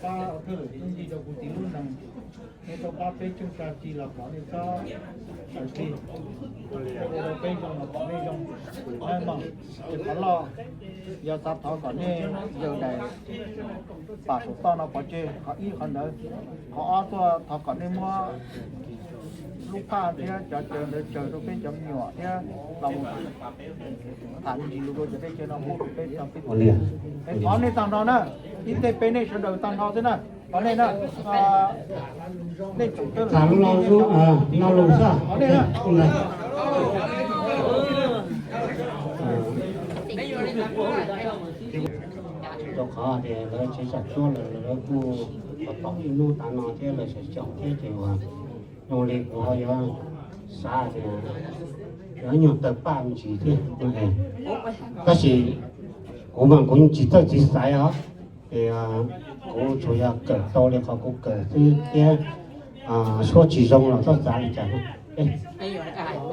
Pab thwj lwm txuj ci rau kuv txiv lub neej, nej tau pab peb tseeb tsa ci los kom nej txhob tawv ci, ua rau peb zoo los kom nej zoo. Nab mas ces qhov loj yog xav thov kom nej yawg daim pam saum toj no pov tseg qhov ib qhov ntawd. Qhov ob tuaj thov kom nej muab lub phaj thiab cov cawv ntawd cawv rau peb cov me nyuam thiab los mus tham me ntsis lus rau cov teb chaws no pub rau peb txog peb. Thov nej tag nrho na, ib teg peb nej sawv daws tag nrho xwb na. Thov nej na, nej tsoom tawb tham lus no lus xwb. Thov nej na. Rau qhov tias lawv tsis txawj tsuab lawm, lawv kuj pom ib hnub tav no thiab lawv xav xyaum thiab ces uas zoo li kuv ho yuav xav tias yuav nyuag tawg paj me ntsis thiab. Tab sis kuv mas kuv tsis txawj txiv xaiv os, ces kuv tsuas yog kawm tau li qhov kuv kawm xwb thiab, suab tsis zoo los txhob xav li cas.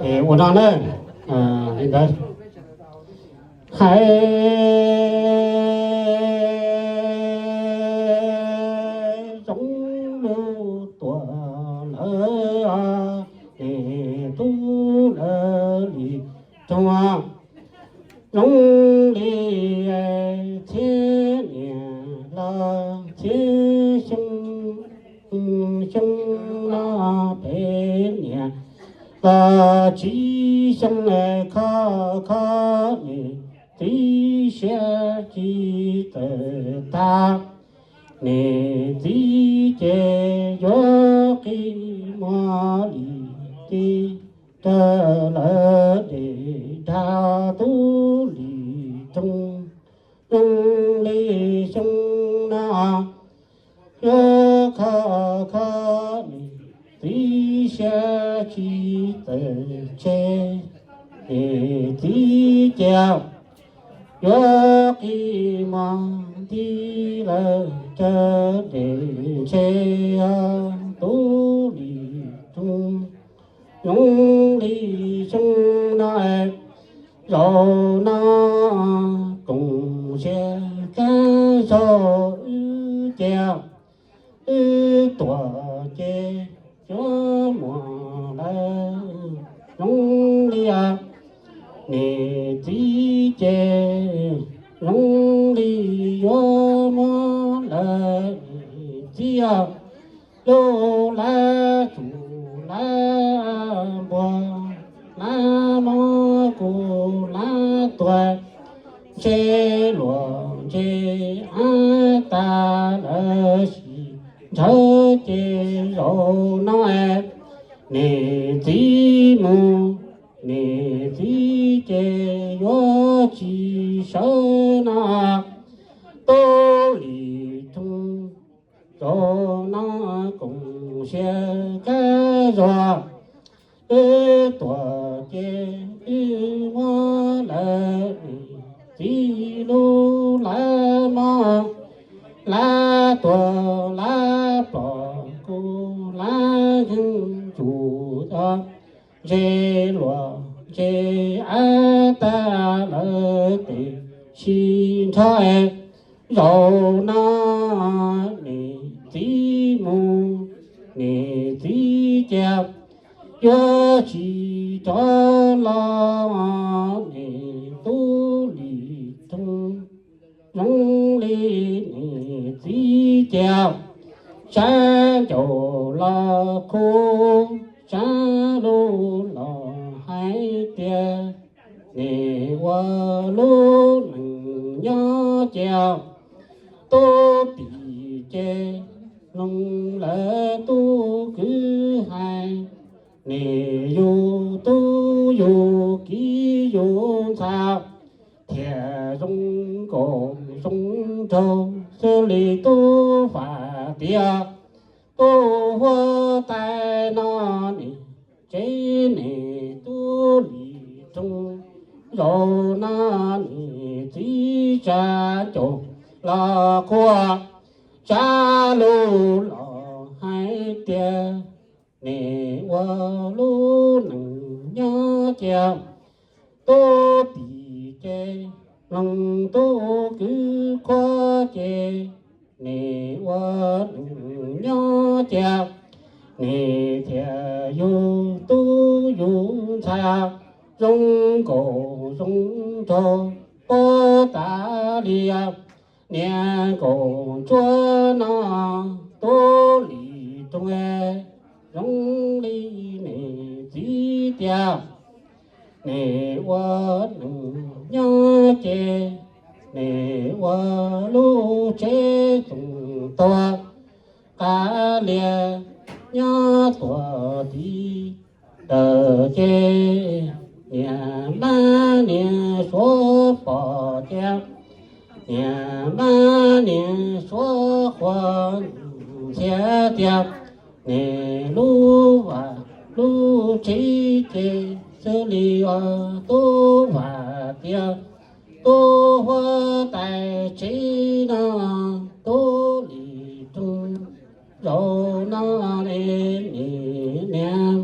Ces ua no na, li ntawd. Hais zoov lub tuam lawv, es tub lawv li roog, zoo li txhiab niam los txhiab xyoo, xyoo no peb niam los tsib xyoo, khov kho niam txiv siab tsis txawm tag. Niam txiv ces yuav qi muag li tib rag lawv dej dag tub li roog, zoo li xyoo no yuav khov kho niam txiv siab tsis txawm tseg. Niam txiv ces yuav qi muag nti lawv cov dej ntshe tub li roog, zoo li xyoo no, zaum no koom siab kab zog wb ces wb tuam ces yuav muab lawv, zoo li niam txiv ces zoo li yuav muab lawv, niam txiv lub lab tsum lab npua, lab mob kuv lab tuag, ntshe luag ntshe av tas lawm sis ntshaw ces zaum no niam txiv mus, niam txiv ces yuav tsis sawv no tub li roog, zaum no koom siab kab zog wb tuam ces wb muab lawv, niam txiv lub lab mob lab tuag lab plob kuv lab heev tsuj tod, ntshe luag ntshe av tas lawm tiam sis ntshaw zaum no niam txiv mus, niam txiv ces yuav tsis rov los, niam tub li roog, zoo li niam txiv ces sab ncaus los qhuav, sab lug los hais tias nim ua lub neej nyob ces tub tim ces mloog lawv tub kwv hais, nim yug tub yug kiv yug ntxhais thiaj zoo nkauj zoo nraug xws li tub fam tiav tub huab tais no nim tsev nim tub li roog, zaum no niam txiv sab ncaus los qhuav, sab lug los hais tias nim ua lub neej nyob ces tub tim ces mloog tub kwv qhuav ces nws ua neej nyob cia, nws thiaj yug tub yug ntxhais zoo nkaus zoo nraug puag tas li. Niag nkaus ntsuab no tub Lis Rooj zoo li nws txiv tiag. Nws ua neej nyob ces nws ua lub tsev txoos tuag qas lias nyob tuaj tim dawm ces niag mab niag suav pom tias niag mab niag suav qhuas ntxhias tias nws lub vaj lub tsev ces xws li os tub Vam tias tub huab tais tsev no tub Lis Rooj zaum no ne, nws niam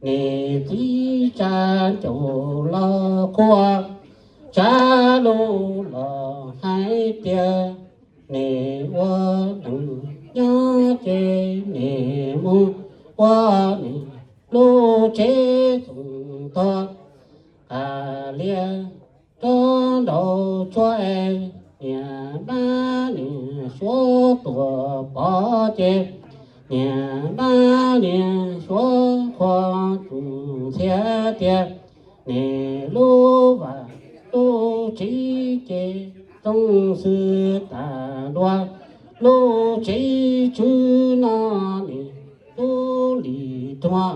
nws txiv tsa ncaus los quaj tsa lus los hais tias nws ua neej nyob ces nws mus ua nws lub tsev txoos tuag qas lias rov nraum tsuas es niag mab niag suav tuaj pom ces niag mab niag suav qhuas tus ntxhias tias nws lub vaj lub tsev ces zoo xws tas dua lub tsev tswv no nws tub Lis Rooj.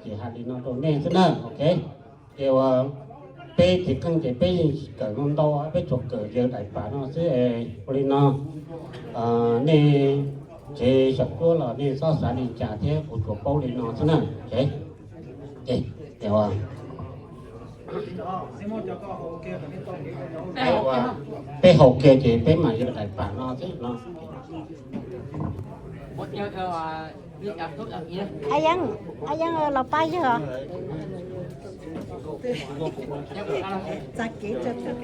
Ces hais li no rau nej xwb na, ok. Ces uas peb txiv qeej ces peb yeej tsis kawm ntau ntau, peb tsuas kawm yawg daim pam no xwb es ua li no. Nej tsev xyaum duab los nej txhob xav li cas thiab, kuv tsuas paub li no xwb na. Ces, ces, ces uas peb haus kiag ces peb mam yawg daim pam no xwb no. Yeeb, Yeeb los pab yawg. Txav kev tsa tag.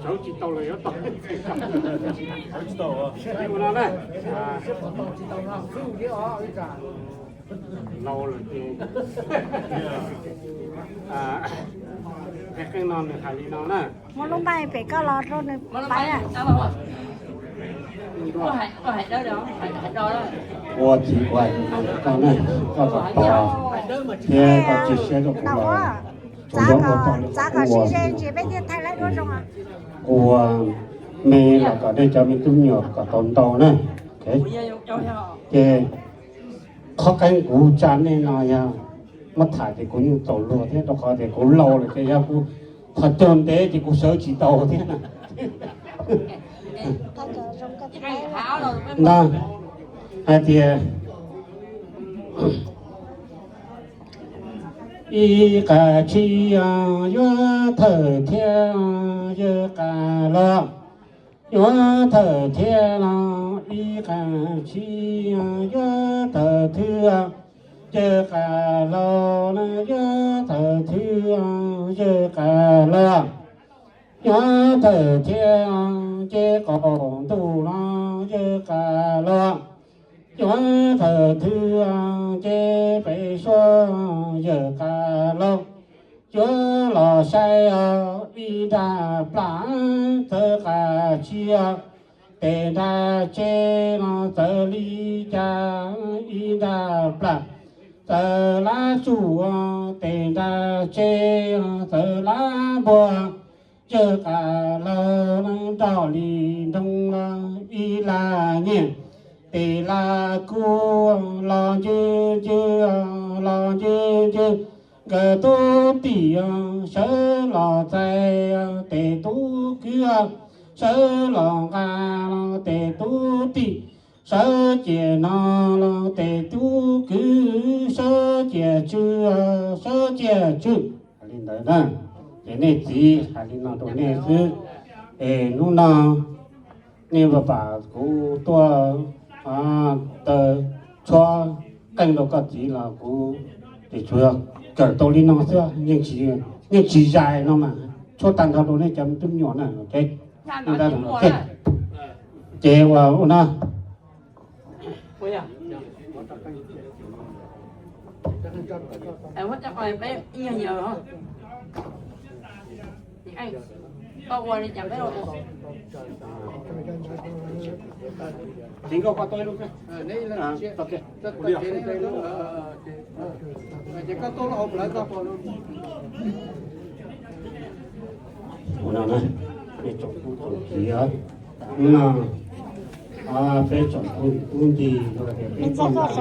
Sawv tsis tau los yuav tau. Sawv tsis tau. Ua no na. Laus lawm ces, qeej no nws hais li no na. Muab lub npaij pem koj los rau nws pais. Ua txiv ua koj na, koj kom tos thiab koj cia siab rau kuv los. Txav kom sib ze ntsis peb thiaj thaij laib duab zoo. Kuv ua me los kom nej cov me tub me nyuam kom tau ntau na. Ces qhov qeej kuv tsa nej no yog muab tham ces kuv yeej txaus luag thiab, rau qhov tias kuv laus lawm ces yog kuv qhov cag ntev ces kuv sawv tsis tau thiab. Ntag, hais tias ib qag tshis yuav thawm thiab yawg qas los, yuav thawm thiab los ib qag tshis yuav thawm thwb, yawg qas los na yuav thawm thwb, yawg qas los, yuav thawm thiab ces qaum ntuj los yawg qas los, yuav thawm thwb ces pem suab yawg qas los, yuav los saib ib nrag plas txawv qas tshis, tes nrag tse los txawv li cas, ib nrag plas txawv lab tsuj, tes nrag tse txawv lab npua. Yawg qas laug nrog li nroo ib lag nyiaj, tes lag kub los ncw ncw, los ncw ncw. Nkawd tub tim sawv los txais, tes tub kwv sawv los nqa, tes tub tim sawv ciam no, tes tub kwv sawv ciam tswv, sawv ciam tswv. Hais li ntawd na, ces nej txiv hais li no rau nej xwb. Es hnub no nej pam kuv tuaj taw tshuab qeej rau koj txiv los kuv Ces tsuas yog kawm tau li no xwb, yeej tsis zais no mas tshuab tag nrho rau nej cov me tub me nyuam na. Ces ua ua no. Ua no na, nej tsoom tub tsoom kiv, hnub no peb tsoom tub tub ncig, peb tuaj mus,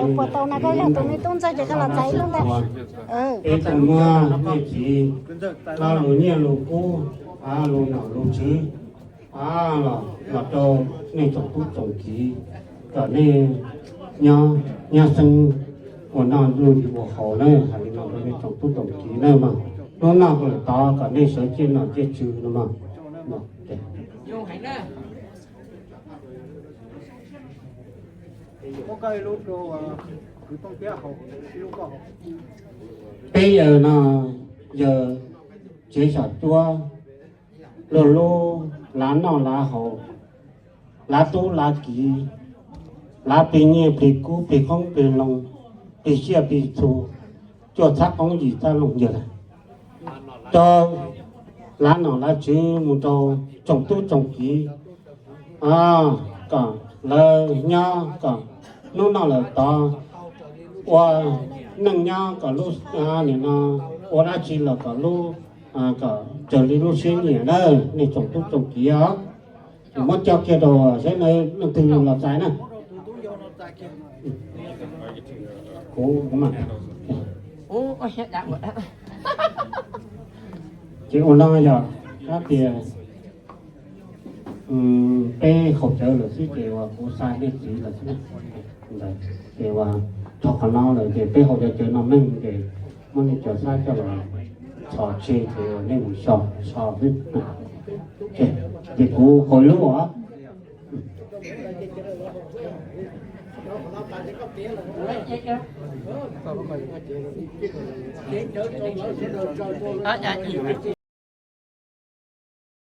peb tuaj muab nej txiv lub nyiaj lub kub, lub nom lub tswv los rau nej tsoom tub tsoom kiv, kom nej nyob xeeb ua noj ua haus na, hais li no rau nej tsoom tub tsoom kiv na mas. Hnub no lawm tod kom nej sawv ciaj nom ciaj tswv no mas. Peb yawg no, yawg tsev xyom cuab, luag lub lav noj lav haus, lav tub lav kiv, lav plig nyiaj plig kub plig qoob plig loo, plig siab plig txhu, cuaj txhab qoob yim txhab loo yawg lawm, rau lav nom lav tswv mus rau tsoom tub tsoom kiv, kom lawv nyob kom hnub no lawm tod ua neej nyob kom lub, nim no ua dab tsi los kom lub, kom raws li lub siab nyiam na, nej tsoom tub tsoom kiv os. Muab coj kiag rau saib leej twg los txais na. Kuv, kuv mam. Ces ua no yog hais tias peb haus cawv lawm xwb ces uas kuv xa nej txiv lawm xwb. Ces uas dhau qhov no lawm ces peb haus cov cawv no meej ces muab nej cov xab coj los txhos tseg ces uas nej mus xyos txhos xwb. Ces kuv haus lub os.